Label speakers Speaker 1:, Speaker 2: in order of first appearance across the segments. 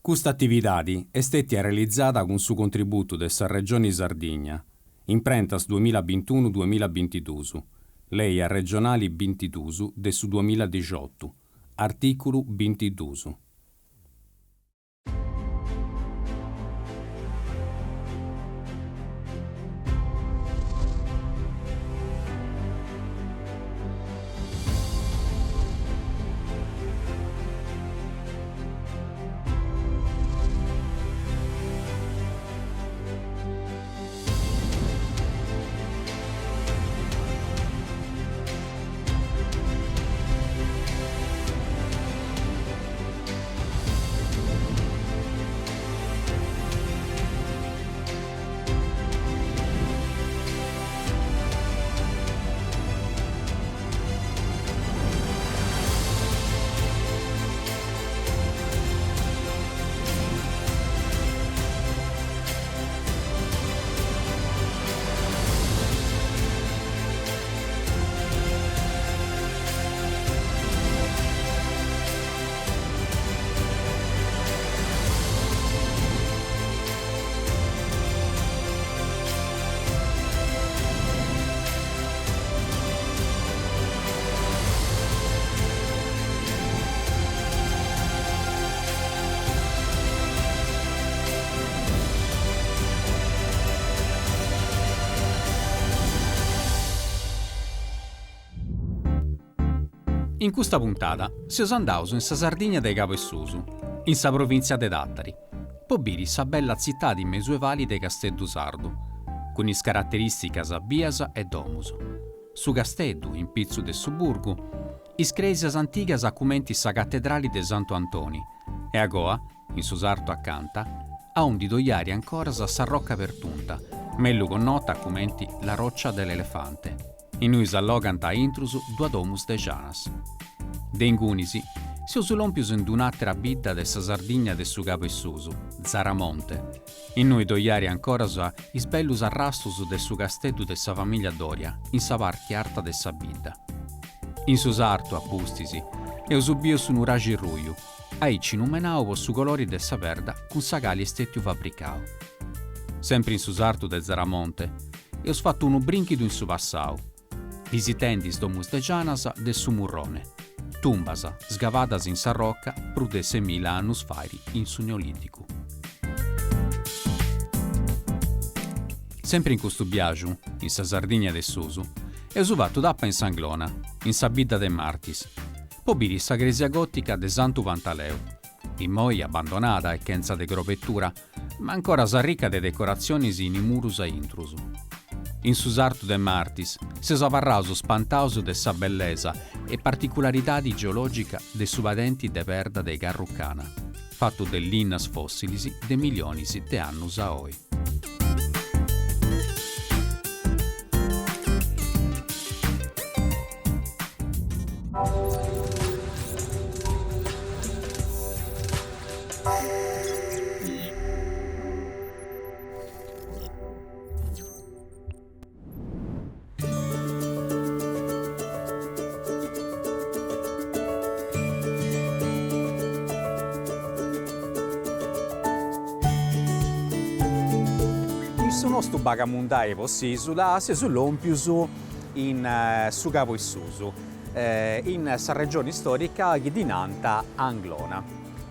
Speaker 1: Custa atividadi est stètia realizada cun su contributu de sa Regioni Sardigna, Imprentas duamilla bintunu duamilla bintiduus, Lei arregionali bintiduus de su duamilla dixiotu, artìculu bintiduus. In custa puntada seus andaus in sa Sardigna de Cabu 'e Susu, in sa provìntzia de Tàtari, po biri sa bella tzitadi mesuevali de Casteddu Sardu, cun is caraterìsticas bias e domus, su casteddu in pitzu de su burgu, is crèsias antigas cumenti sa catedrali de Santu Antoni e agoa, in su sartu acanta, aundi ddoi ari ancoras sa Rocca Pertunta, mellu connota cumenti La Roccia dell'Elefante, innui s'allogant a intrus duas domus de janas. De ingunis, seus lòmpius in d-un'àtera bidda de sa Sardigna de su Cabu 'e Susu, Zaramonte, innui ddoi ari ancoras is bellus arrastus de su casteddu de sa famìllia Doria in sa parti arta de sa bidda. In su sartu, a pustis, eus biu su nuraxi ruju, aici numenau po su colori de sa perda cun sa cali est stètiu fabricau. Sempri in su sartu de Zaramonte, eus fatu unu brìnchidu in su passau, visitendi is domus de janas de su Murrone, tumbas sgavadas in sa roca prus de semila annus fairi in su Neolìticu. Sempri in custu biaxu, in sa Sardigna de susu, eus fatu tapa in s'Anglona, in sa bidda de Martis, po biri sa crèsia gòtica de Santu Pantaleu, immoi abbandonada e chentza de crobetura, ma ancoras arrica de decoratzionis in is murus a intrus. In su sartu de Martis seus abarraus spantaus de sa bellesa e particularidadi geològica de su padenti de perda de Carrucana, fatu de linnas fòssilis de milionis de annus a oi. In su nostu bagamundai po s'isula seus lompius in su Cabu 'e Susu, in sa regioni storica chi ddi nant Anglona.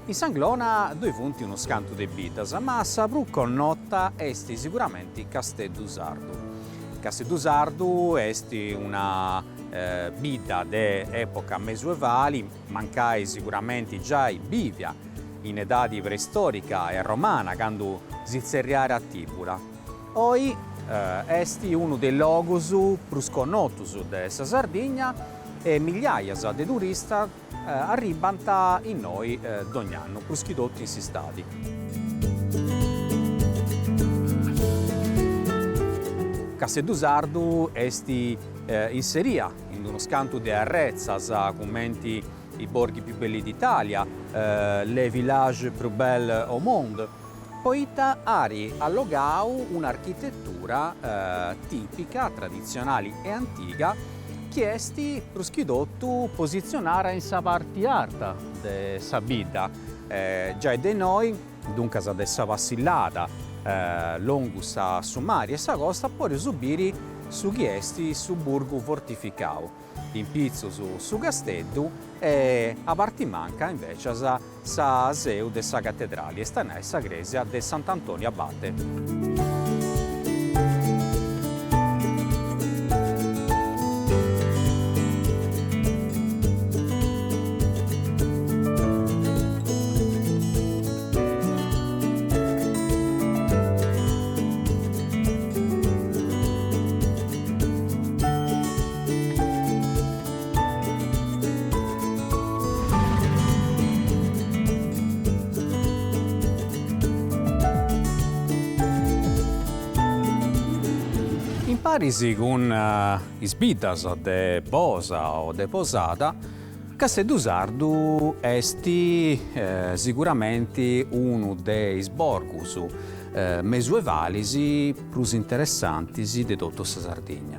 Speaker 1: In s'Anglona ddoi funt unus cantu de biddas, ma sa prus connota est siguramenti Casteddu Sardu. Casteddu Sardu est una bidda de epoca mesuevali, mancai siguramenti giai bivia in edadi preistorica e romana candu si tzerriara Tibula. Oi est unu de is logus prus connotus de sa Sardigna e migliaias de turistas arribant innoi dogn'annu, prus chi totu in s'istadi. Casteddu Sardu est inseria in unus cantu de arretzas cumenti I borghi più belli d'Italia, Le village più bel au monde, poita ari allogau un'architetura tìpica, traditzionali e antiga chi est prus chi totu positzionara in sa parti arta de sa bidda. Giai de innoi, duncas de sa passillada longu sa su mari e sa costa, podeus biri su chi est su burgu fortificau, in pitzus su casteddu e a parti manca invecias sa seu de sa catedrali, est a nai sa crèsia de Sant'Antonio Abate. In paris cun is biddas de Bosa o de Posada, Casteddu Sardu est siguramenti unu de is borgus mesuevalis prus interessantis de totu sa Sardigna.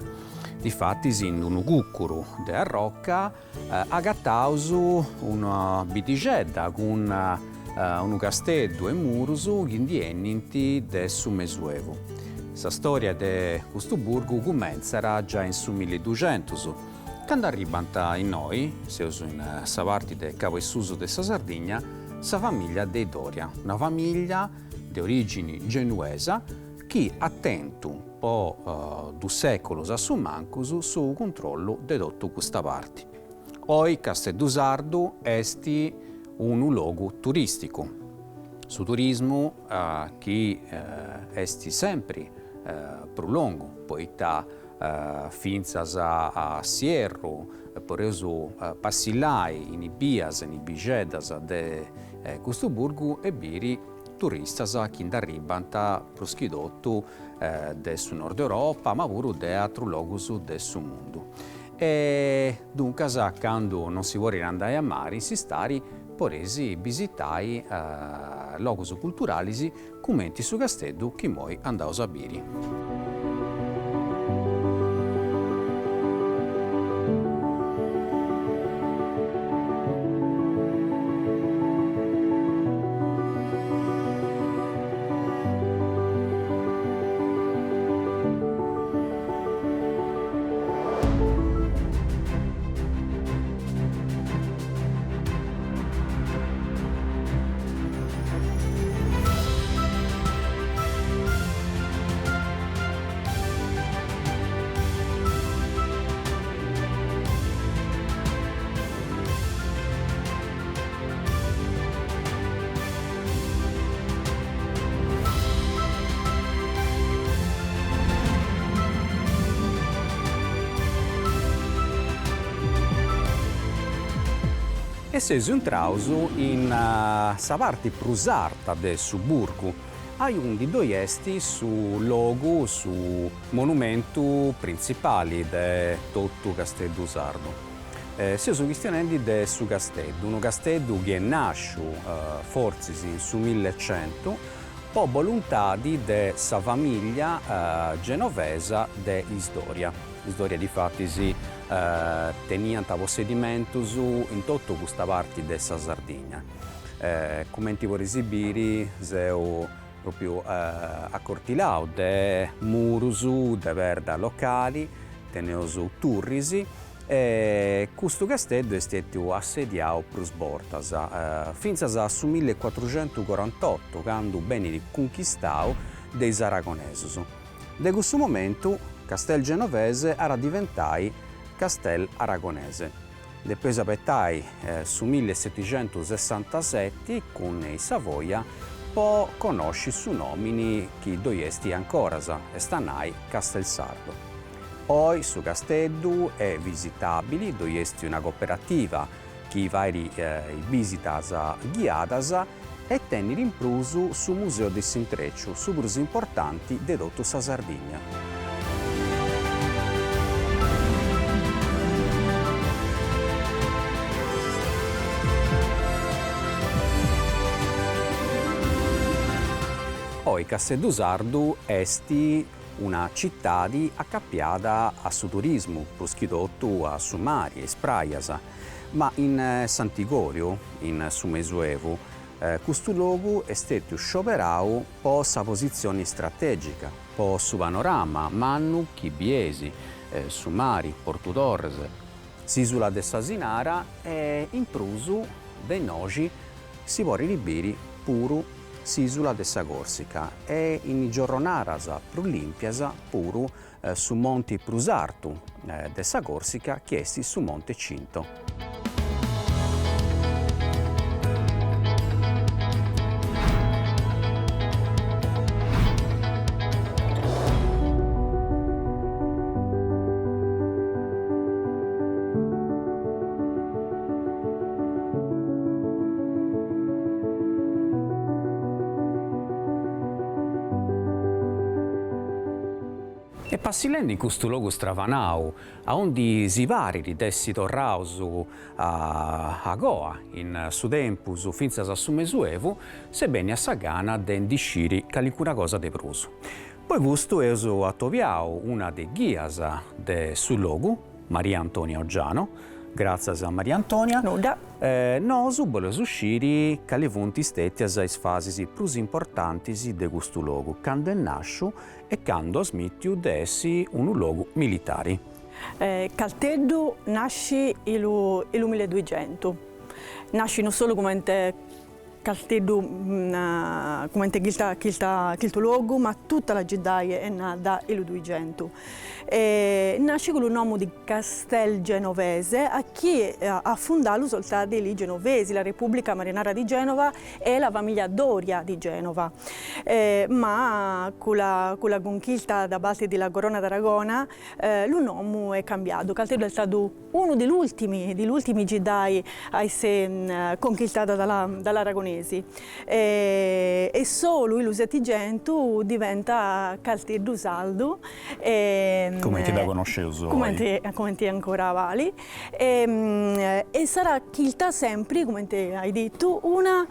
Speaker 1: Difatis in unu cùcuru de arroca agataus una biddixedda cun unu casteddu e murus chi ndi 'enint de su Mesuevu. Sa stòria de custu burgu cumentzat giai in su milliduxentus, candu arribant innoi, seus in sa parti de Cabu 'e Susu de sa Sardigna, sa famìllia de is Doria, una famìllia de orìgini genuesa chi at tentu po dus sèculos a su mancus su cuntrollu de totu custa parti. Oi Casteddu Sardu est unu logu turìsticu. Su turismu chi est sempri prus longu, poita fintzas a s'ierru podeus passillai in is bias, in is biixeddas de custu burgu e biri turistas chi nd'arribbant prus chi totu de su nord Europa ma puru de atrus logus de su mundu. E duncas candu non si podit andai a mari in s'istadi podeis bisitai logus culturalis cumenti su casteddu chi immoi andaus a biri. E seus intraus in sa parti prus arta de su burgu, aundi ddoi est su logu, su monumentu printzipali de totu Casteddu Sardu. Seus chistionendi de su casteddu, unu casteddu chi est nàsciu fortzis in su millecentu po boluntadi de sa famìllia genovesa de is Doria. Is Doria difatis teniant possedimentus in totu custa parti de sa Sardigna. Cumenti podeis biri seu propriu acortilau de murus de perda locali, teneus turris e custu casteddu est stetiu assediau prus bortas, fintzas a su millecuatruxentucorantottu candu benit cunchistau de is aragonesus. De cussu momentu Castel Genovese at a diventai Castel Aragonese. Depeus abetai su millesetixentusessantaseti cun is Savoia po connosci su nomini chi ddoi est ancoras, est a nai Castelsardo. Oi su casteddu est visitabili, ddoi est una cooperativa chi fait is bisitas ghiadas e tenit in prus su Museu de s'Intrecciu, su prus importanti de totu sa Sardigna. Oi Casteddu Sardu est una citadi acapiada a su turismu, prus chi totu a su mari e is prajas, ma in s'antigòriu, in su Mesuevu. Custu logu est stètiu scioberau po sa positzioni stratègica, po su panorama mannu chi bieis, su mari, Portu Torres, s'ìsula de s'Asinara e in prus de innoxi si podit biri puru s'ìsula de sa Còrsica e in is giorronadas prus lìmpias puru su monti prus artu de sa Còrsica chi est su Monte Cinto. E passillendi in custu logu stravanau, aundi si parit de essi torraus agoa in su tempus fintzas a su Mesuevu, s'est bennia sa gana de ndi sciri calincuna cosa de prus. Po custu eus atobiau una de ghias de su logu, Maria Antonia Oggiano, Gràtzias a Maria Antonia.
Speaker 2: Nudda.
Speaker 1: Nosu boleus sciri cali funt stètias is fasis prus importantis de custu logu, candu est nàsciu e candu at smìtiu de essi unu logu militari.
Speaker 2: Calteddu nasci in lu in lu milleduigentu. Nasci no solu comente Casteddu comente chilta chilta chiltu logu ma tutta la città est nada in lu duigentu. E nasci cun lu nomu di Castel Genovese a chi a fundalu so stati li Genovesi, la Repubblica Marinara di Genova e la famiglia Doria di Genova. Ma cun la cun la conchista da parti di la Corona d'Aragona lu nomu est cambiadu, Casteddu est stadu Unu di l'ultimi di l'ultimi ciddai a essi conchistada da da l'aragonesi e solu in lu settigentu diventa Casteddu Sardu
Speaker 1: e Cumenti dda connosceus oi.
Speaker 2: Cumenti cumenti ancora bali e sarà chilta sempri, cumenti ai dittu, una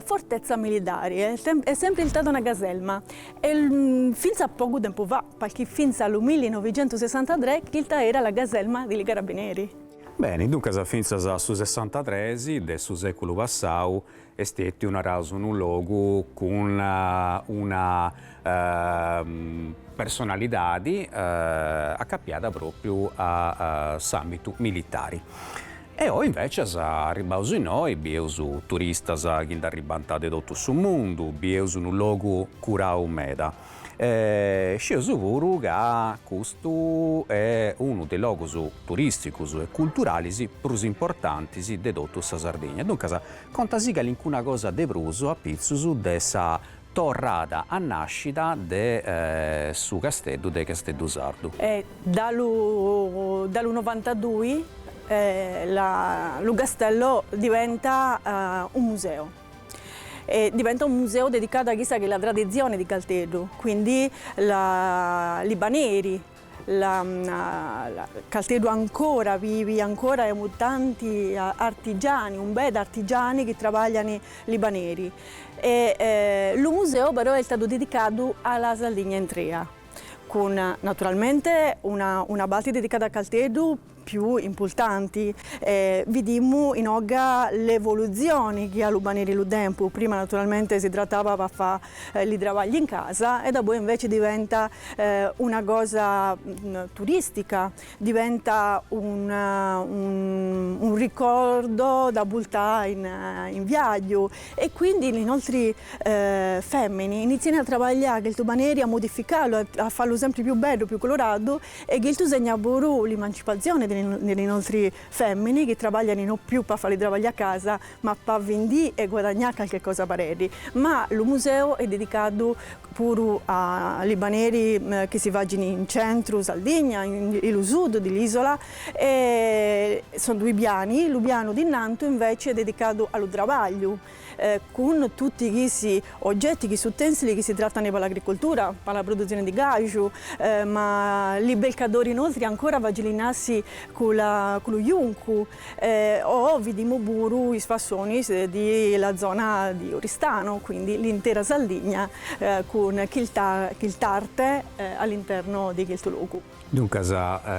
Speaker 2: fortezza militari, est sempri istada una caselma e finzas a pogu tempu fa Perché finzas a lu millinovigentusessantatres chilta era la caselma di li carabineri.
Speaker 1: Beni, duncas fintzas a su sessantatres de su seculu passau est stetiu naraus unu logu cun una personalidadi acapiada propriu a s'ambitu militari. E oi invecias arribbaus innoi bieus turistas chi nd'arribbant de totu su mundu, bieus unu logu curau meda. E scieus puru ca custu est unu de is logus turisticus e culturalis prus importantis de totu sa Sardigna. Duncas, contasì calincuna cosa de prus apitzus de sa torrada a nascida de su casteddu de Casteddu Sardu.
Speaker 2: Da lu da lu novantadui la lu castello diventa un museo. E diventa un museo dedicato a chissa chi è la tradizione di Calteddu, quindi la li baneri, la la Calteddu ancora vivi, ancora aemu tanti artigiani, un bel artigiani chi trabaglian li baneri e lu museo però est istadu dedicadu a la Sardigna intrea, cun naturalmente una una parti dedicada a Calteddu più importanti. Vidimu inoghe l'evoluzioni chi at lu baneri lu tempu, prima naturalmente si trattava pa fa li travagli in casa e dapoi invece diventa una cosa turistica, diventa un un ricordo da purtà in in viaggiu e quindi li nostri femmini inizian a trabaglià cheltu baneri, a modificarlu, a fallu sempre più bellu, più coloradu E chiltu segna puru l'emancipazione de li nostri femmini chi trabaglian no più pa fa li travagli a casa ma pa vindì e guadagnà calche cosa pareri. Ma lu museu est dedicadu puru a li baneri chi si fagin in centru Saldigna, in lu sud de l'isola e sun dui piani, lu pianu de innantu invece est dedicadu a lu trabagliu cun tutti chissi oggetti, chissi utensili chi si trattano per l'agricoltura, per la produzione di gaju, ma li belcadori nostri ancora fagilinassi cu la cu lu juncu o vidimu puru is fassonis di la zona di Oristano, quindi l'intera Saldigna cun chilta chilt'arte all'interno di chiltu logu.
Speaker 1: Duncas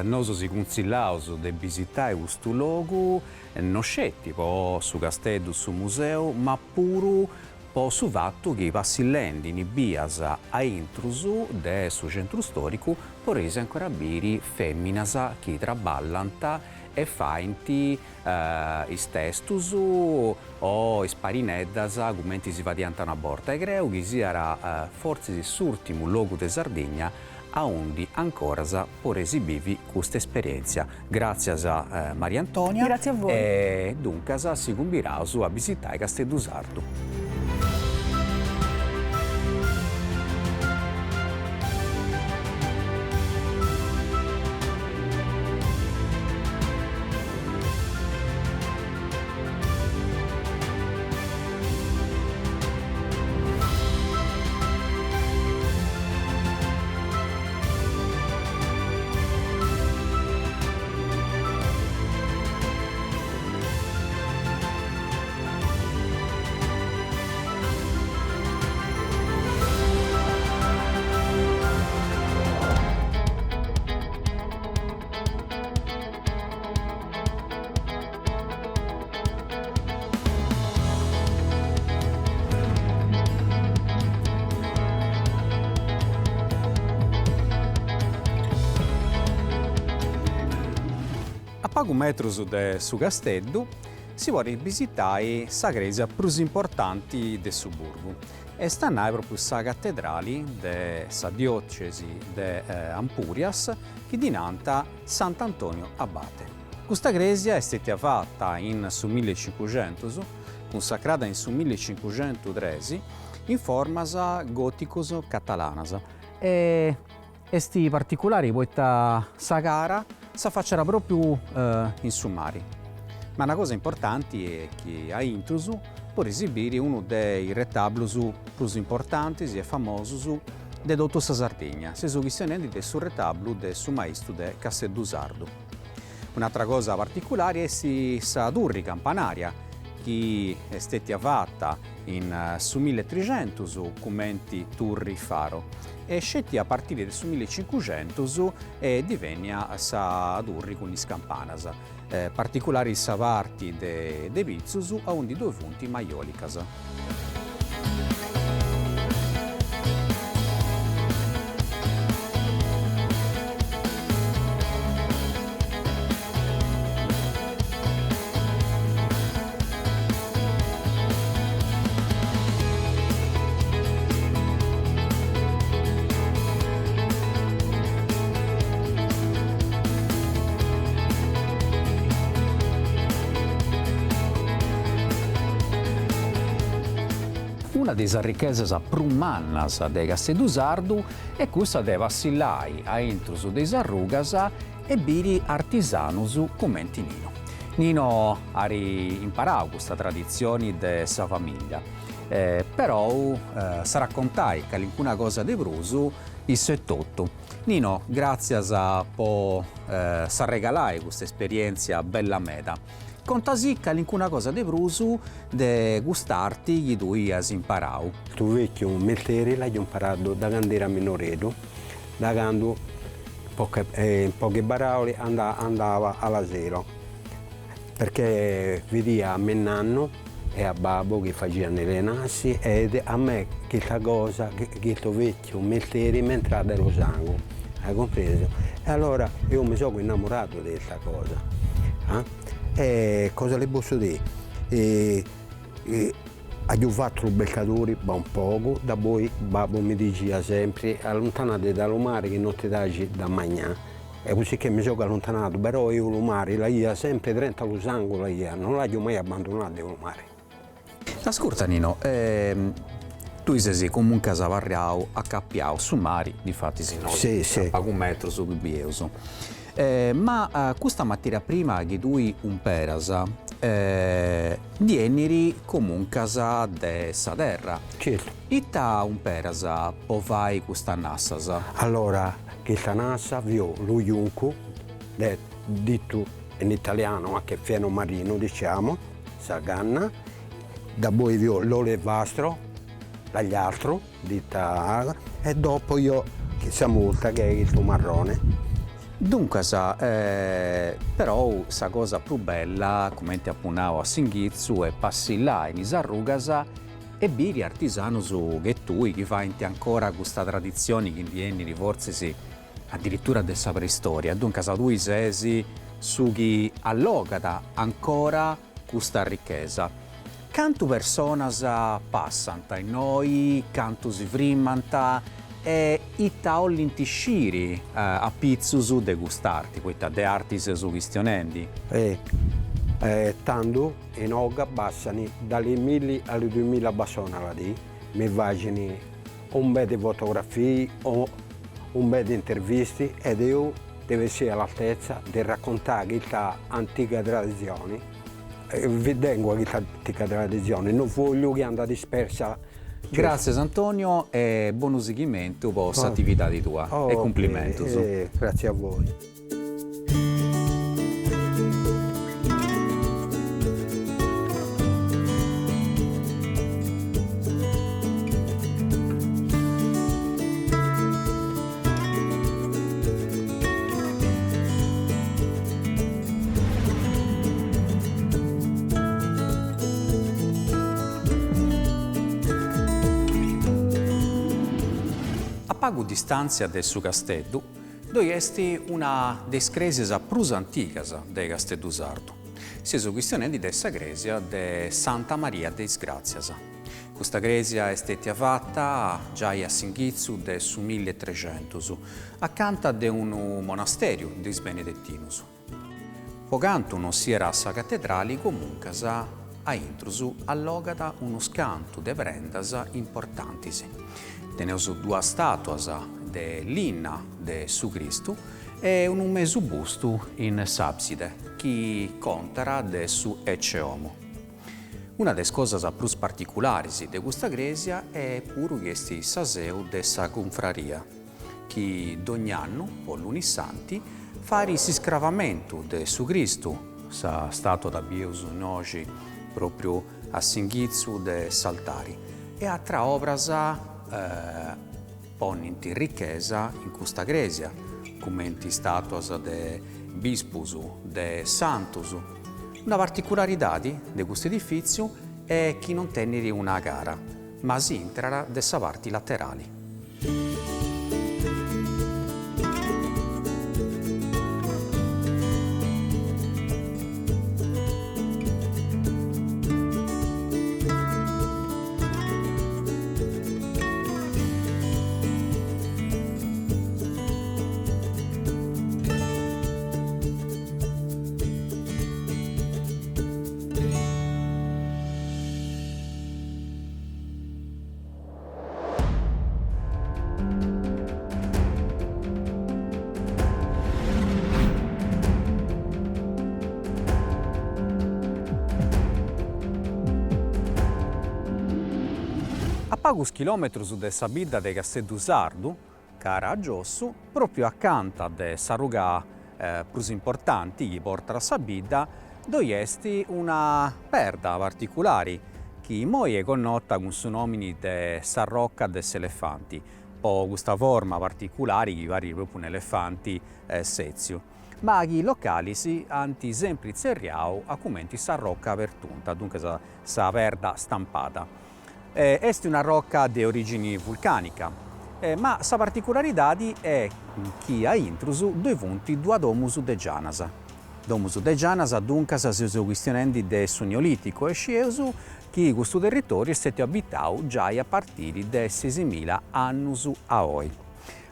Speaker 1: nosu si cunsillaus de bisitai custu logu. no sceti po su casteddu, su museu, ma puru po su fatu chi passillendi in is bias a intrus de su centru storicu podeis ancora biri feminas chi traballant e faint is testus o is parineddas cumenti si fadiant una borta e creu chi siat fortzis s'urtimu logu de Sardigna aundi ancoras podeis bivi custa esperientzia. Gratzias Maria Antonia.
Speaker 2: Gratzie a voi.
Speaker 1: E duncas si cumbiraus a bisitai Casteddu Sardu. A pagu metrus de su casteddu si podit bisitai sa crèsia prus importanti de su burgu, est a nai pròpriu sa catedrali de sa diòcesi de Ampurias chi ddi nant Sant'Antonio Abate. Custa crèsia est stètia fata in su millicincuxentus, cunsacrada in su millicincuxentutres, in formas gòticos-catalanas e est particulari poita sa cara s'afaciat pròpriu in su mari. Ma una cosa importanti est chi a intrus podis biri unu de is retablus prus importantis e famosus de totu sa Sardigna, seus chistionendi de su retablu de su Maistu de Casteddu Sardu. Un'atra cosa particulari est sa turri campanaria, chi est stètia fata in su milletrixentus cumenti turri faro e sceti a partiri de su millicincuxentus est divènnia sa turri cun is campanas, particulari sa parti de pitzus aundi ddoi funt maiolicas. Una de is arrichesas prus mannas de Casteddu Sardu est cussa de passillai a intrus de is arrugas e biri artisanus cumenti Nino. Nino at imparau custa traditzioni de sa famiglia, perou s'at a contai calincuna cosa de prus issu etotu. Nino, gràtzias po s'arregalai custa esperièntzia bella meda. Contasì calincuna cosa de prus de cust'arti chi tui as imparau.
Speaker 3: Custu vecchiu mestieri l'aio imparadu da cando era minoreddu, da cando in poche parole andava all'asilo, perché vidia a mio nannu e a babbu chi facian le nasse ed a me chista cosa, chistu vecchiu mestieri m'est intradu in lu sangu, hai compreso? E allora eo mi sogo innamoradu de ista cosa, ah e cosa li posso dire, aio fattu lu pescadori po un pogu, daboi babbu mi dicìat sempri, allontanati da lu mare chi non ti daje da magnà, e cosicché mi sogo allontanadu, però eo lu mare l'aia sempre drent'a lu sangu l'aia, non l'aio mai abbandonadu eo lu mare.
Speaker 1: Ascurta Nino, tui ses comuncas abarrau acapiau a su mari, difatis innoi a pagu metrus ddu bieus, ma custa materia prima chi tui umperas ndi 'enit comuncas de sa terra.
Speaker 3: Certu.
Speaker 1: Ita umperas po fai custas nassas?
Speaker 3: Allora, chista nassa fio lu juncu, detto in italiano anche fieno marino diciamo, sa canna, daboi fio l'olivastro, l'agliastru, dita, e dopo io sa murta che est chistu marrone.
Speaker 1: Duncas, perou sa cosa prus bella, cumenti apu nau a s'inghitzu, est passillai in is arrugas e biri artisanus che tui chi faint ancora custa traditzioni chi ndi 'enit fortzis addirittura de sa preistoria, duncas tui ses su chi allogat ancora custa arrichesa. Cantu personas passant innoi, cantu si frimmant e ita 'ollint sciri apitzus de cust'arti, poita de arti seus chistionendi.
Speaker 3: E tandu inoghe passant dalle milli alle duemila persone alla dì, mi faghent un bel di fotografie o un bel di interviste ed eo devo essere all'altezza de raccontare chista antiga tradizione, vi tengo a chista antica tradizione, non voglio chi andat dispersa.
Speaker 1: Gràtzias Antonio e bonu sighimentu po s'atividadi tua e cumplimentus.
Speaker 3: Grazie a voi.
Speaker 1: A pagu distàntzia de su casteddu ddoi est una de is crèsias prus antigas de Casteddu Sardu. Seus chistionendi de sa crèsia de Santa Maria de is Gràtzias. Custa crèsia est stètia fata giai a s'inghitzu de su millitrexentus, acanta de unu monastèriu de is Benedetinus. Po cantu non siat sa catedrali, comuncas a intrus allogat unus cantu de prendas importantis. Teneus duas stàtuas de linna de su Cristu e unu mesu bustu in s'àbside chi contat de su Ecce Homo. Una de is cosas prus particularis de custa crèsia est puru chi est sa seu de sa cunfraria, chi dogn'annu, po Lunissanti, fait s'iscravamentu de su Cristu, sa stàtua dda bieus innoxi pròpriu a s'inghitzu de s'altari, e atras obras ponnint richesa in custa crèsia, cumenti stàtuas de bispus, de santus. Una particularidadi de custu edifìtziu est chi non tenit una cara, ma si intrat de sa parti laterali. A pagus chilòmetrus de sa bidda de Casteddu Sardu, cara a giossu, pròpriu acanta de s'arruga prus importanti chi portat a sa bidda, ddoi est una perda particulari chi immoi est connota cun su nòmini de sa Rocca de s'Elefanti, po custa forma particulari chi parit pròpriu un'elefanti sètziu, ma chi is localis ant sempri tzerriau a cumenti sa Rocca Pertunta, duncas sa perda stampada. Est una roca de orìgini vulcànica, ma sa particularidadi est chi a intrus ddoi funt duas domus de gianas. Domus de gianas, duncas, seus chistionendi de su Neolìticu e scieus chi custu territòriu est stètiu abitau giai a partiri de sesimila annus a oi.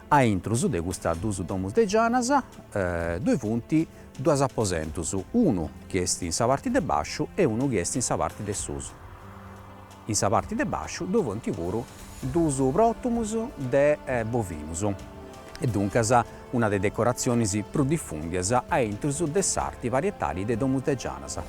Speaker 1: A intrus de custas duas domus de gianas ddoi funt duas aposentus, unu chi est in sa parti de bàsciu e unu chi est in sa parti de susu. In sa parti de bàsciu ddoi funt puru duus pròtumus de bovinus e duncas una de is decoratzionis prus difùndias a intrus de s'arti parietali de domus de gianas.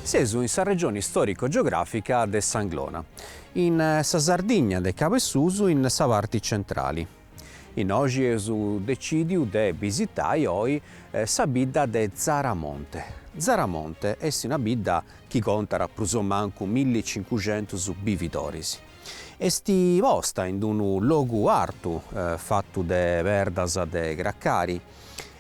Speaker 1: Seus in sa regioni storico-geografica de s'Anglona, in sa Sardigna de Cabu 'e Susu in sa parti centrali. Innoxi eus decidiu de bisitai oi sa bidda de Zaramonte. Zaramonte est una bidda chi contat prus o mancu millicincuxentus bividoris. Est posta in unu logu artu fatu de perdas de cracari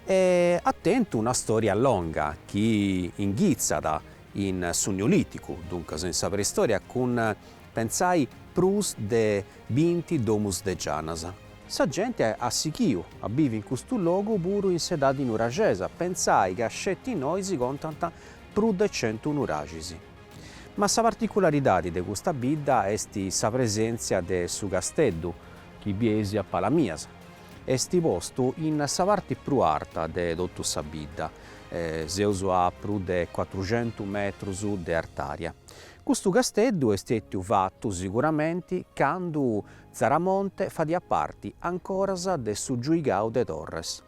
Speaker 1: e at tentu una storia longa chi inghitzat in su Neoliticu, duncas in sa preistoria cun, pentzai, prus de binti domus de gianas. Sa genti at sighiu a bivi in custu logu puru in s'edadi nuraxesa, pentzai ca sceti innoi si contant prus de centu nuraxis. Ma sa particularidadi de custa bidda est sa presèntzia de su casteddu chi bieis a palas mias. Est postu in sa parti prus arta de totu sa bidda, seus a prus de cuatruxentus metrus de artària. Custu casteddu est stètiu fatu siguramenti candu Zaramonte fadiat parti ancoras de su giuigau de Torres.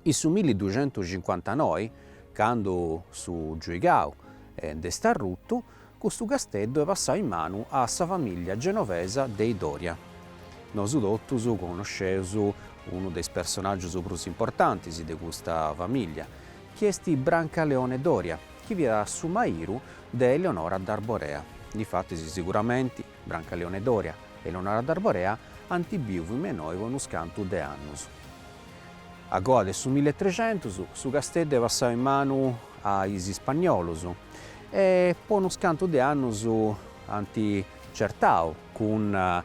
Speaker 1: In su milliduxentucincuantanoi, candu su giuigau nd'est arrutu, custu casteddu est passau in manu a sa famìllia genovesa de is Doria. Nosu totus connosceus unu de is personàgius prus importantis de custa famìllia, chi est Brancaleone Doria, chi fiat su maridu de Eleonora d'Arborea. Difatis, siguramenti, Brancaleone Doria e Eleonora d'Arborea ant bìviu me innoi po unus cantu de annus. A coa de su milletrescentus su casteddu est passau in manu a is ispagnolus e po unus cantu de annus ant certau cun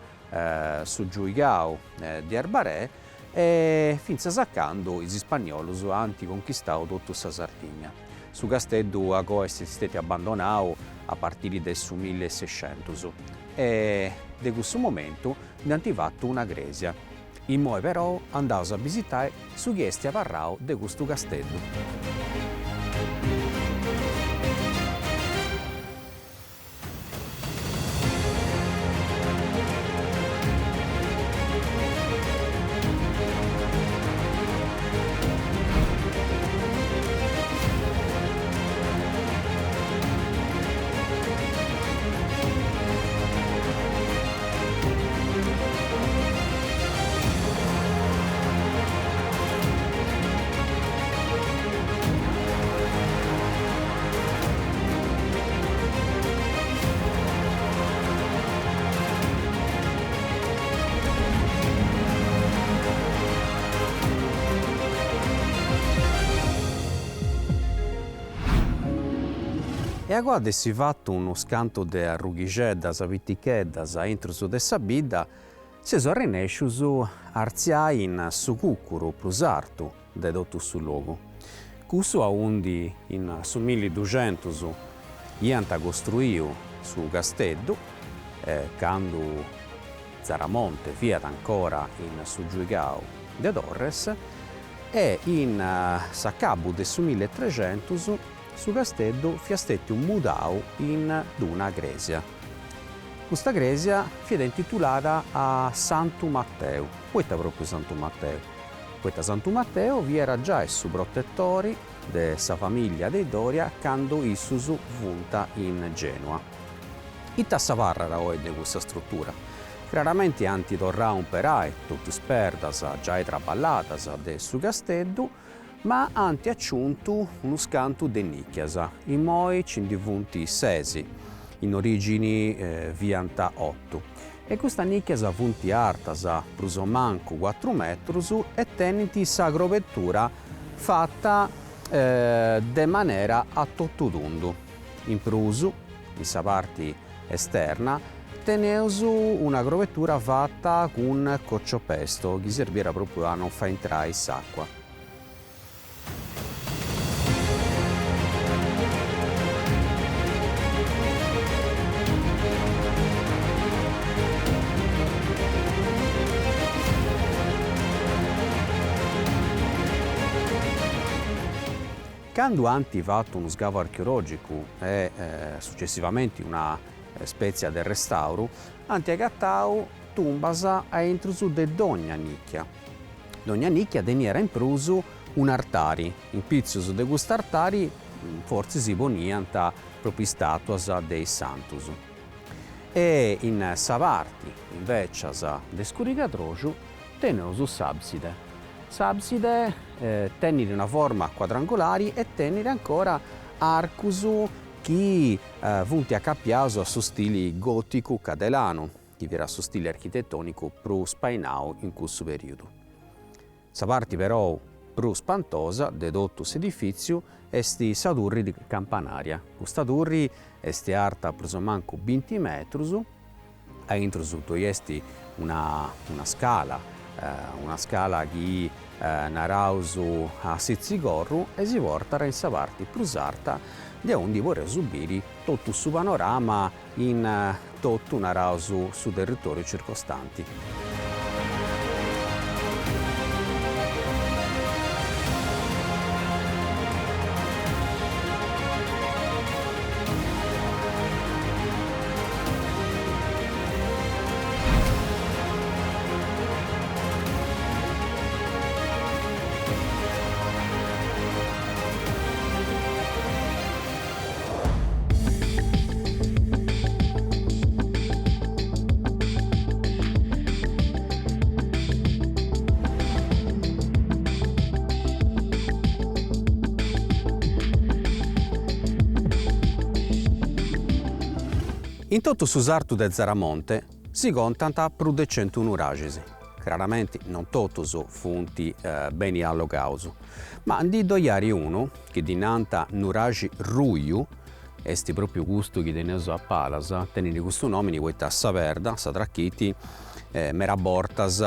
Speaker 1: su giuigau de Arbarè e fintzas a candu is ispagnolus ant conchistau totu sa Sardigna. Su casteddu a coa est stetiu abbandonau a partiri de su millesescentus e de cussu momentu nd'ant fatu una crèsia. Immoe però andaus a bisitai su chi est abarrau de custu casteddu. E agoa de essi fatu unus cantu de arrughixeddas piticheddas aintru de sa bidda, seus arrennescius a artziai in su cucuru prus artu de totu su logu, cussu aundi in su milliduxentus iant costruiu su casteddu, candu Zaramonte fiat ancora in su giuigau de Torres, e in s'acabu de su milletrescentus su casteddu fiat stètiu mudau in d-una crèsia. Custa crèsia fiat intitulada a Santu Mateu. Poita pròpriu Santu Mateu? Poita Santu Mateu fiat giai su protetori de sa famìllia de is Doria candu issus funt in Gènua. Ita s'abarrat oi de custa strutura? Craramenti ant torrau a umperai totu is perdas giai traballadas de su casteddu, ma ant aciuntu unus cantu de nìchias, immoi ci ndi funt ses, in orìgini fiant otu, e custas nìchias funt artas prus o mancu cuatru metrus e tenint sa crobetura fata de manera a totu tundu. In prus, in sa parti esterna, teneus una crobetura fata cun cocciopesto chi serbiat pròpriu a non fai intrai s'àcua. Candu ant fatu unu sgavu archeològicu e sucessivamenti una spètzia de restàuru, ant agatau tumbas a intrus de dogna nìchia. Dogna nìchia teniat in prus un'artari, in pitzus de cust'artari fortzis poniant propriu istatuas de is santus. E in sa parti invecias de scurigadroxu teneus s'abside. S'abside tenit una forma cuadrangolari e tenit ancora arcus chi funt acapiaus a su stili goticu cadelanu, chi fiat su stili architetonicu prus spainau in cussu periodu. Sa parti perou prus spantosa de totu s'edifìtziu est sa turri campanaria. Custa turri est arta prus o mancu binti metrus, a intrus ddoi est una una scala, una scala chi naraus a sitzigorru e si portat in sa parti prus arta de aundi podeus biri totu su panorama in totu, naraus, su territoriu circostanti. In totu su sartu de Zaramonte si contant prus de centu nuraxis. Craramenti non totus funt beni allogaus, ma ndi ddoi at unu chi ddi nant Nuraxi Ruju, est propriu custu chi teneus a palas, tenit custu nomini poita sa perda, sa trachiti, mera bortas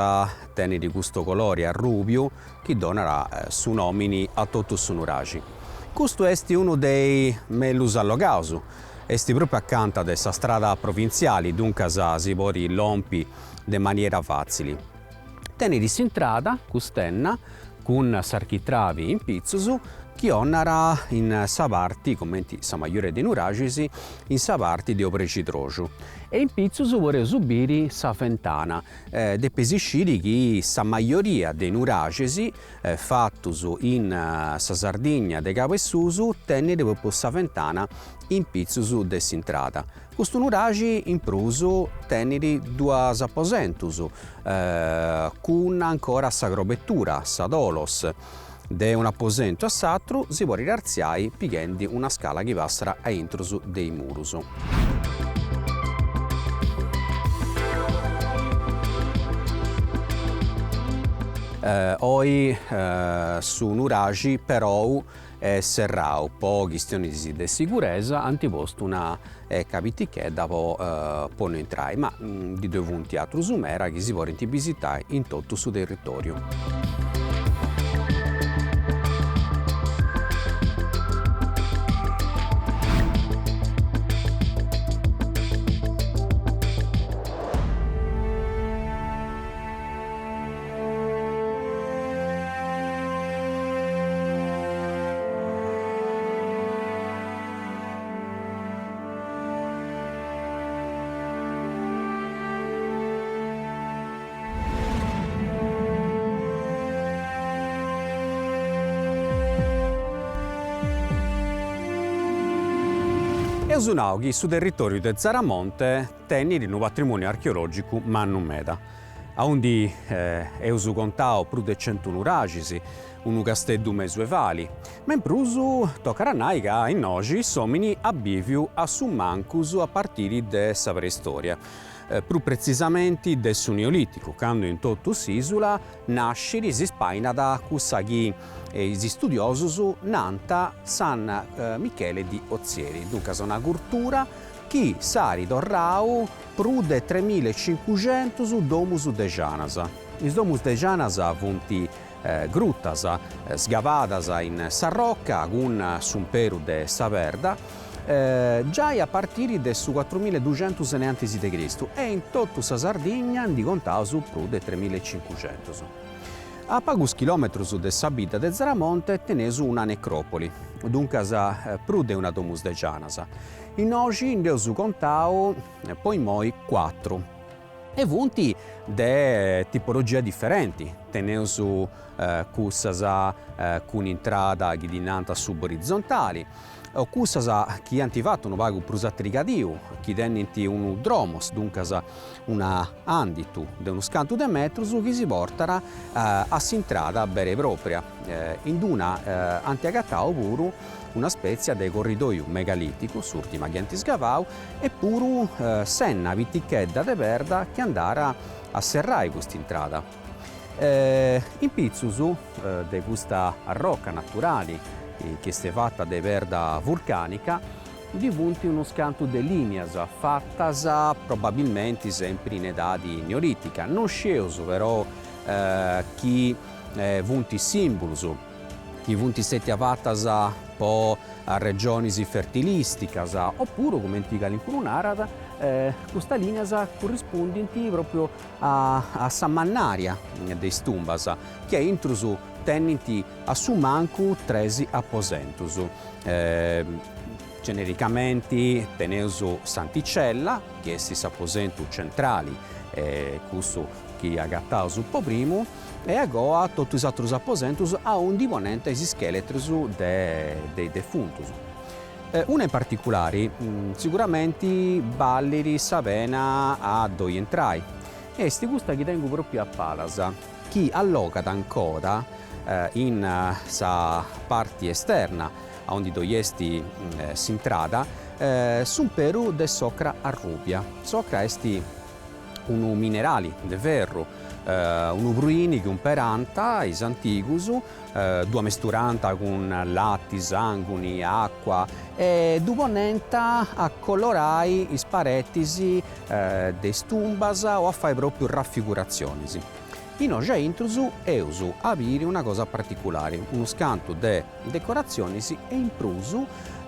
Speaker 1: tenit custu colori arrubiu chi donat su nomini a totu su nuraxi. Custu est unu de is mellus allogaus, est propriu acanta de sa strada provintziali, duncas si podit lompi de maniera fatzili. Tenit s'intrada, cust'enna, cun s'architravi in pitzus, chi 'onat in sa parti, cumenti sa majoria de nuraxis, in sa parti de obrexidroxu. E in pitzus podeus biri sa fentana. Depeis sciri chi sa majoria de nuraxis fatus in sa Sardigna de cabu 'e susu tenit propriu sa fentana in pitzus de s'intrada. Custu nuraxi in prus tenit duas aposentus cun ancora sa crobetura, sa tholos. De un'aposentu a s'atru si podit artziai pighendi una scala chi passat a intrus de is murus. Oi su nuraxi perou est serrau po chistionis de siguresa, ant postu una eca pitichedda po po no intrai, ma ndi ddoi funt atrus mera chi si podint bisitai in totu su territoriu. Eus nau chi su territoriu de Zaramonte tenit unu patrimoniu archeologicu mannu meda, aundi eus contau prus de centu nuraxis, unu casteddu mesuevali, ma in prus tocat a nai ca innoxi s'omini at biviu a su mancus a partiri de sa preistoria, prus pretzisamenti de su neoliticu, candu in totu s'isula nascit si spainat cussa chi is istudiosus nant San Michele di Ozieri, duncas una curtura chi s'at torrau prus de tremillacincuxentus domus de janas. Is domus de janas funt grutas sgavadas in sa roca cun s'umperu de sa perda, giai a partiri de su cuatrumilladuxentus innantis de Cristu e in totu sa Sardigna ndi contaus prus de tremillacincuxentus. A pagus chilòmetrus de sa bidda de Zaramonte teneus una necròpoli, duncas prus de una domus de janas. Innoxi nd'eus contau po immoi cuatru. E funt de tipologia diferenti. Teneus cussas cun intrada chi ddi nant suborizzontali, o cussas chi ant fatu unu pagu prus a trigadiu, chi tenint unu dromos, duncas una anditu de unus cantu de metrus chi si portat a s'intrada bera e propria. In d'una ant agatau puru una spètzia de corridoiu megalìticu, s'ùrtima chi ant sgavau, e puru s'enna pitichedda de perda chi andàt a serrai cust'intrada. In pitzus de custa arroca naturali, chi est fata de perda vulcànica, ddi funt unus cantu de lìnias fatas probabilmenti sempri in edadi neolìtica, non scieus però chi funt sìmbulus chi funt stètias fatas po arregionis fertilìsticas opuru, cumenti calincunu narat, custas lìnias currispundint pròpriu a sa mannària de is tumbas, chi a intrus tenint a su mancu tres aposentus. Genericamenti teneus s'anticella, chi est s'aposentu centrali, cussu chi agataus po primu, e agoa totu is atrus aposentus aundi ponent is ischeletrus de is defuntus. Una in particulari siguramenti ballit sa pena a ddoi intrai, est custa chi tengu propriu a palas, chi allogat ancora in sa parti esterna aundi ddoi est s'intrada, s'umperu de s'ocra arrubia. S'ocra est unu minerali de ferru, unu pruini chi umperant is antigus, ddu amesturant cun lati, sanguni, acua e ddu ponent a colorai is paretis de is tumbas o a fai propriu rafiguratzionis. Innoxi a intrus eus a biri una cosa particulari, unus cantu de decoratzionis e in prus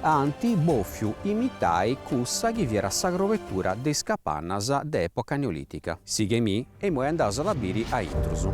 Speaker 1: ant bòfiu imitai cussa chi fiat sa crobetura de is capannas de epoca neolitica. Sighei-mì e imoi andaus a biri a intrus.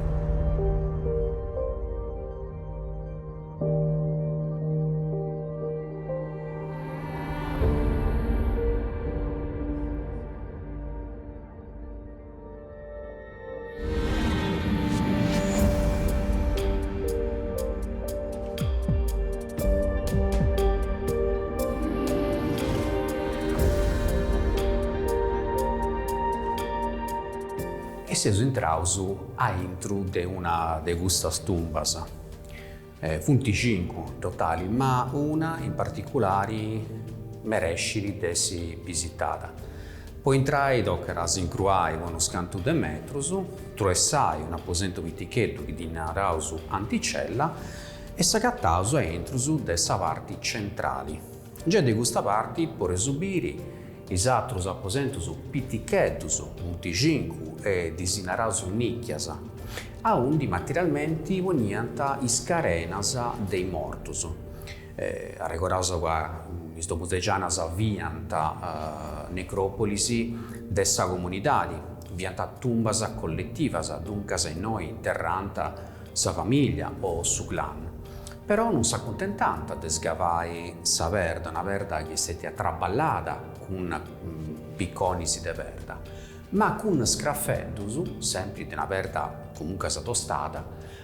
Speaker 1: E seus intraus aintru de una de custas tumbas. Funt cincu in totali, ma una in particulari merescit de essi bisitada. Po intrai tocat a s'incruai po unus cantu de metrus, truessai un'aposentu piticheddu chi ddi naraus anticella e s'agataus a intrus de sa parti centrali. Giai de custa parti podeus biri is atrus aposentus piticheddus, funt cincu e ddis naraus nicchias, aundi materialmenti poniant is carenas de is mortus. Arregoraus ca is domus de gianas fiant necròpolis de sa comunidadi, fiant tumbas colletivas, duncas innoi interrànt sa famìllia o su clan. Però non s'acuntentant de sgavai sa perda, una perda chi est stètia traballada cun piconis de perda, ma cun scrafeddus, sempri de una perda comuncas tostada,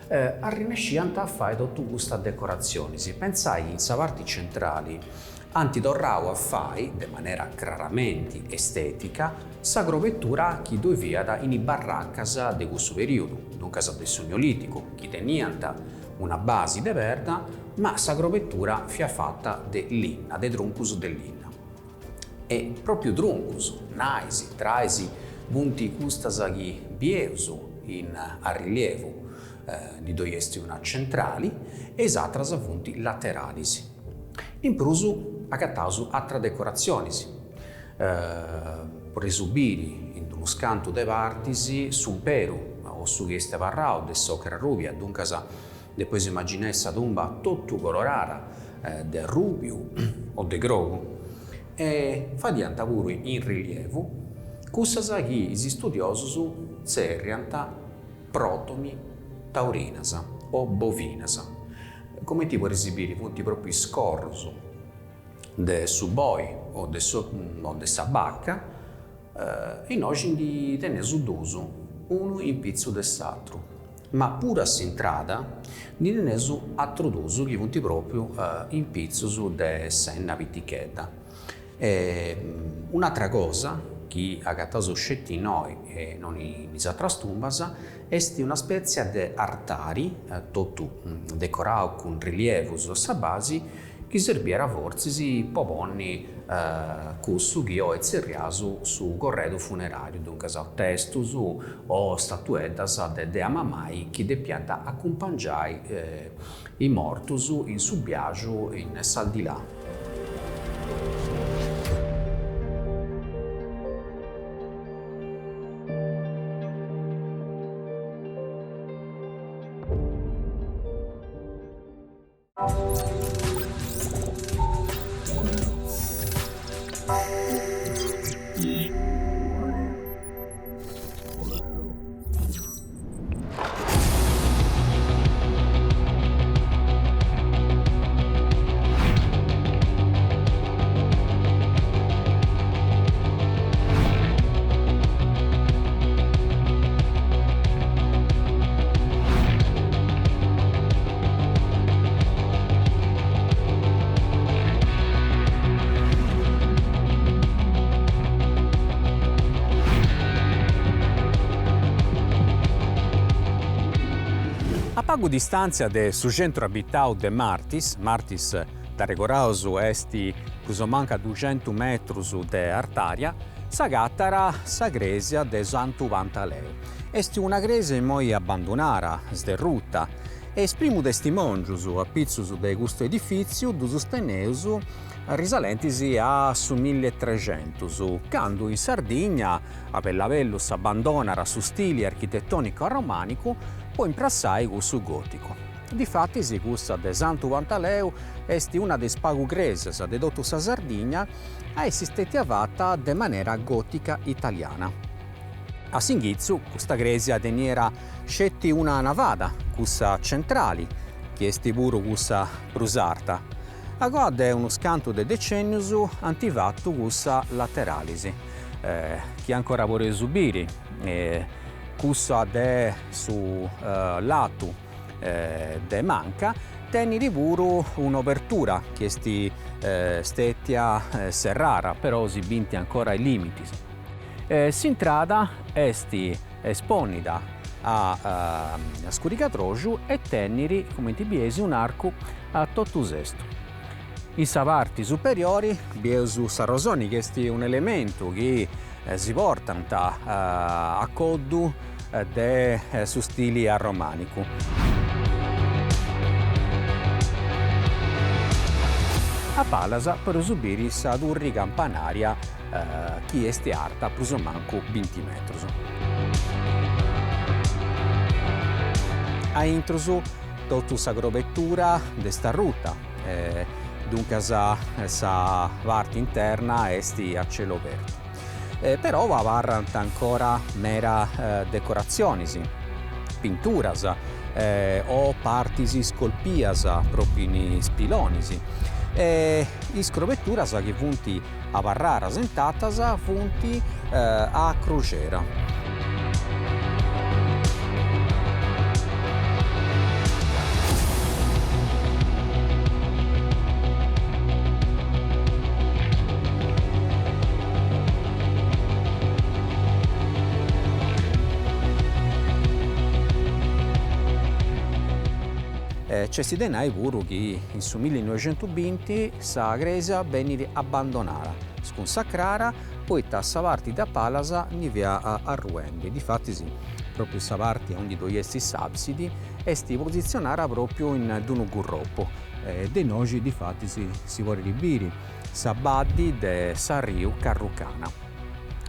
Speaker 1: arrennesciant a fai totu custas decoratzionis. Pentzai chi in sa parti centrali ant torrau a fai, de manera craramenti estetica, sa crobetura chi ddoi fiat in is barracas de cussu perìodu, duncas de su Neolìticu, chi teniant una basi de perda, ma sa crobetura fiat fata de linna, de truncus de linna. E pròpiu truncus, nais, trais, funt custas chi bieus in arrilievu, ndi ddoi est una centrali e is atras funt lateralis. In prus agataus atras decoratzionis, podeus biri in unus cantu de partis s'umperu o su chi est abarrau de s'ocra arrubia, duncas depeus imaginai sa tumba totu colorada de arrubiu o de grogu e fadiant puru in rilievu cussas chi is istudiosus tzerriant protomi taurinas o bovinas. Comenti podeis biri funt propriu is corrus de su boi o de o de sa baca, e innoxi ndi teneus duus, unu in pitzu de s'atru. Ma puru a s'intrada ndi teneus atrus duus chi funt pròpriu in pitzus de s'enna pitichedda. Un'atra cosa chi agataus sceti innoi e non in is atras tumbas est una spètzia de artari totu decorau cun rilievus a sa basi chi serbiat fortzis po ponni cussu chi oi tzerriaus su corredu funeràriu, duncas testus o statueddas de Dea Mamai chi depiant acumpangiai is mortus in su biaxu in s'aldilà. A pagu distàntzia de su centru abitau de Martis, Martis, dd'arregoraus, est prus o mancu a duxentus metrus de artària, s'agatat sa crèsia de Santu Pantaleu. Est una crèsia immoi abbandonara, sderruta, e is primus testimòngius a pitzus de custu edifìtziu ddus teneus risalentis a su millitrexentus, candu in Sardigna a bellu a bellu s'abbandonat su stili architetònicu arromànicu po imprassai cussu gòticu. Difatis cussa de Santu Pantaleu est una de is pagu crèsias de totu sa Sardigna a essi stètia fata de manera gòtica italiana. A s'inghitzu custa crèsia teniat sceti una navada, cussa centrali, chi est puru cussa prus arta. Agoa de unus cantu de decennius ant fatu cussa lateralis, chi ancora podeus biri, cussa de su latu de manca tenit puru un'obertura chi est stetia serrara, però si bint ancora is limitis. S'intrada est esponnida a scurigadroxu e tenit, cumenti bieis, un'arcu a totu sestu. In sa parti superiori bieus s'arrosoni chi est un'elementu chi si portant a coddu de su stili arromanicu. A palas podeus biri sa turri campanaria chi est arta prus o mancu binti metrus. A intrus totu sa crobetura nd'est arruta, duncas sa parti interna est a celu obertu. Però abarrant ancora mera decoratzionis, pinturas o partis scolpias propriu in is pilonis e is crobeturas chi funt abarraras intatas funt a cruxera. Nc'est de nai puru chi in su millinoixentubinti sa crèsia benit abbandonada, scunsacrada, poita sa parti de a palas ndi fiat arruendi, difatis pròpriu sa parti aundi ddoi est s'àbsidi est positzionada pròpriu in d-unu gurropu, de innoxi difatis si podit biri sa baddi de s'arriu Carrucana.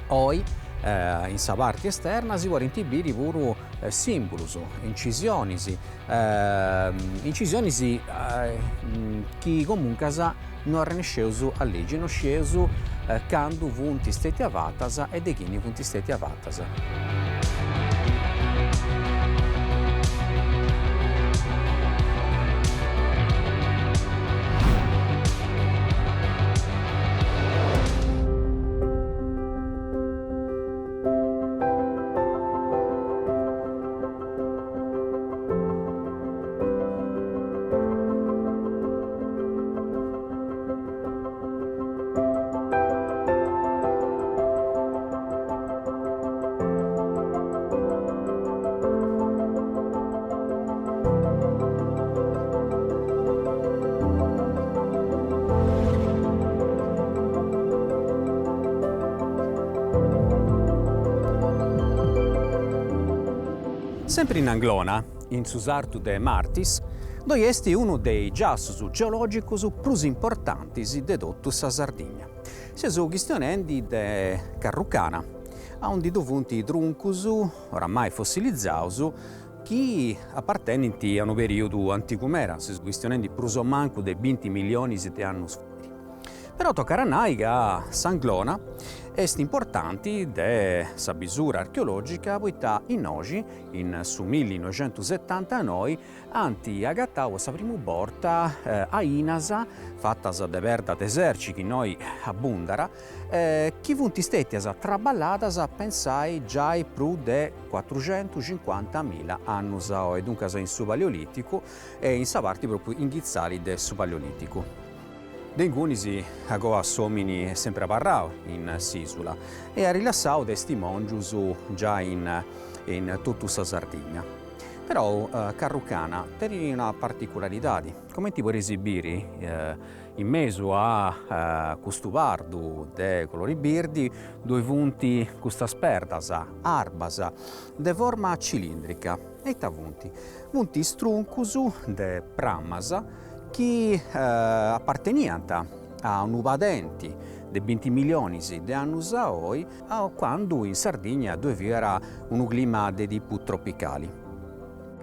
Speaker 1: Oi in sa parti esterna si podint biri puru simbulus, incisionis, incisionis chi comuncas no arrennesceus a ligi, no scieus candu funt stetias fatas e de chini funt stetias fatas. Sempri in Anglona, in su sartu de Martis, ddoi est unu de is giassus geològicus prus importantis de totu sa Sardigna. Seus chistionendi de Carrucana, aundi ddu funt truncus oramai fossilizaus chi apartenint a unu perìodu antigu meda, seus chistionendi prus o mancu de binti millionis de annus fait. Però tocat a nai ca s'Anglona est importanti de sa bisura archeologica poita innoxi, in su millinoixentusetantanoi, ant agatau po sa primu borta ainas fatas de perda de serci chi innoi abbundat, chi funt stètias traballadas pensai giai prus de cuatruxentucincuantamilla annus a oi, duncas in su Paleolìticu e in sa parti pròpriu inghitzali de su Paleolìticu. De ingunis agoa s'òmini est sempri abarrau in s'ìsula e at lassau testimòngius giai in in totu sa Sardigna. Però Carrucana tenit una particularidadi, comenti podeis biri in mesu a custu pardu de colori birdi ddoi funt custas perdas arbas de forma cilindrica. E ita funt? Funt is truncus de prammas chi aparteniant a unu padenti de binti millionis de annus a oi, candu in Sardigna ddoi fiat unu clima de tipu tropicali.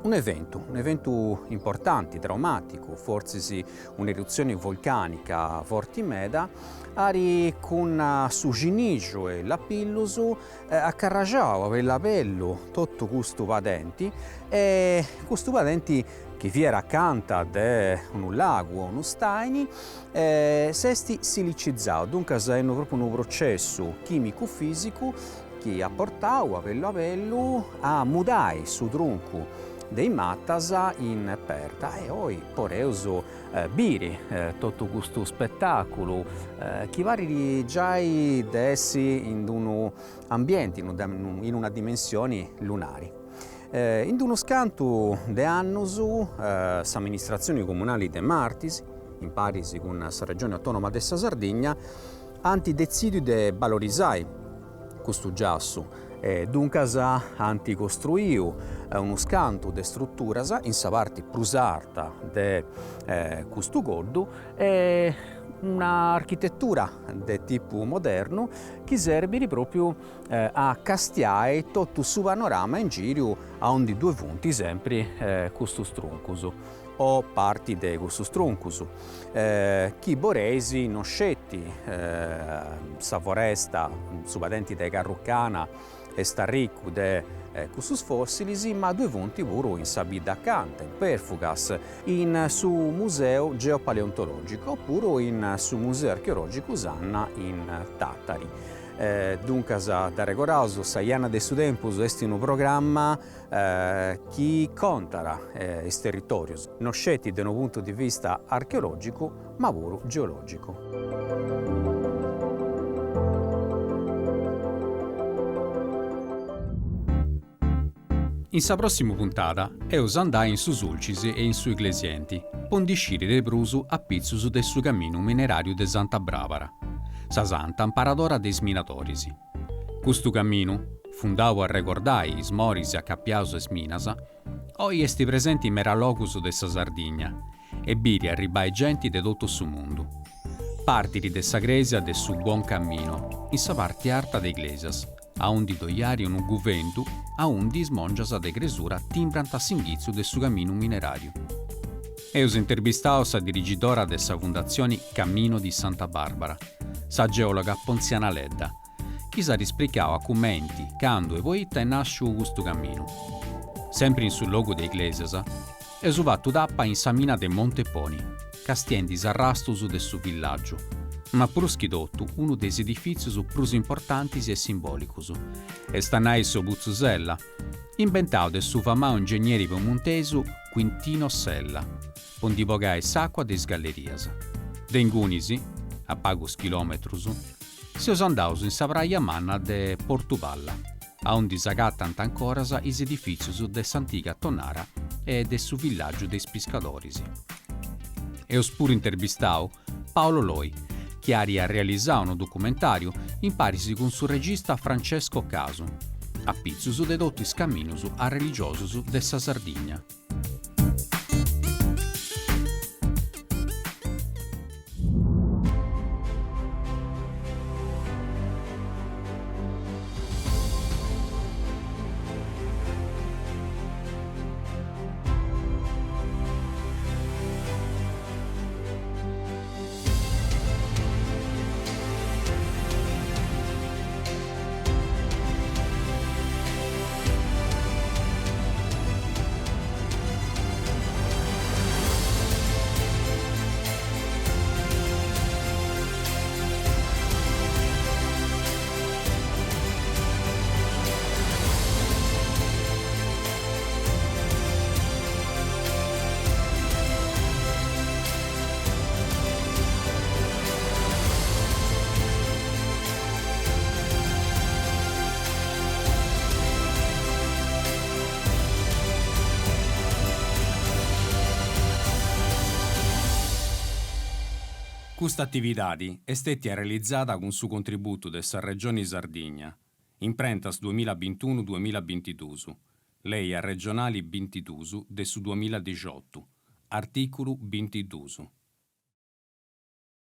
Speaker 1: Un'eventu, un'eventu importanti, traumaticu, fortzis un'erutzioni volcanica forti meda, at cun su cinixu e is lapillus acarraxau a bellu a bellu totu custu padenti e custu padenti chi fiat acanta de unu lagu o unu stàini s'est silicizau, duncas est propriu unu processu chìmicu fìsicu chi at portau a bellu a bellu a mudai su truncu de is matas in perda e oi podeus biri totu custu spetàculu chi parit giai de essi in unu ambienti, in una dimensioni lunari. In d'unus cantu de annus s'amministratzioni comunali de Martis, in paris cun sa Regioni Autonoma de sa Sardigna, ant detzidiu de balorizai custu giassu e duncas ant costruiu unus cantu de struturas in sa parti prus arta de custu coddu e una architetura de tipu modernu chi serbit propriu a castiai totu su panorama in giriu aundi ddue funt sempri custus truncus. O parti de custus truncus, chi boreis non sceti sa foresta, su padenti de Carrucana est arricu de custus fossilis, ma ddue funt puru in sa bidda acanta, in Perfugas, in su Museu Geopaleontologico opuru in su Museu Archeologicu Sanna in Tàtari. Duncas, dd'arregoraus, sa Janna de su Tempus est unu programma chi contat is territòrios, no sceti de unu puntu de vista archeològicu, ma puru geològicu. In sa pròssimu puntada eus a andai in su Sulcis e in su Iglesienti po ndi sciri de prus a pitzus de su caminu mineràriu de Santa Bràbara, sa santa amparadora de is minadoris. Custu caminu, fundau po arregordai is moris acapiaus a is minas, oi est presenti in mera logus de sa Sardigna e biri arribbai genti de totu su mundu. Partiri de sa crèsia de su Buon Cammino, in sa parti arta de Iglesias, aundi ddoi ari unu guventu aundi is mòngias de cresura timbrant s'inghitzu de su caminu mineràriu. Eus interbistau sa dirigidora de sa Fundatzioni Cammino di Santa Barbara, sa geòloga Pontziana Ledda, chi s'at ispricau a cumenti, candu e poita est nàsciu custu caminu. Sempri in su logu de Iglesias, eus fatu tapa in sa mina de Monteponi, castiendi is arrastus de su villàgiu, ma prus chi totu unu de is edifìtzius prus importantis e simbòlicus, est a nai su Putzu Sella, imbentau de su famau ingegneri piemontesu Quintino Sella, po ndi bogai s'àcua de is gallerias. De ingunis, a pagus chilòmetrus, seus andaus in sa praja manna de Portupalla, aundi s'agatant ancoras is edifìtzius de s'antiga Tonara e de su villàgiu de is piscadoris. Eus puru interbistau Paolo Loi, chi at realizau unu documentàriu in paris cun su regista Francesco Casu. Apitzus de totu is caminus arreligiosus de sa Sardigna. Custa atividadi est stètia realizada cun su contributu de sa Regioni Sardigna, Imprentas duamilla bintunu duamilla bintiduus, Lei arregionali bintiduus de su duamilla dixiotu, artìculu bintiduus.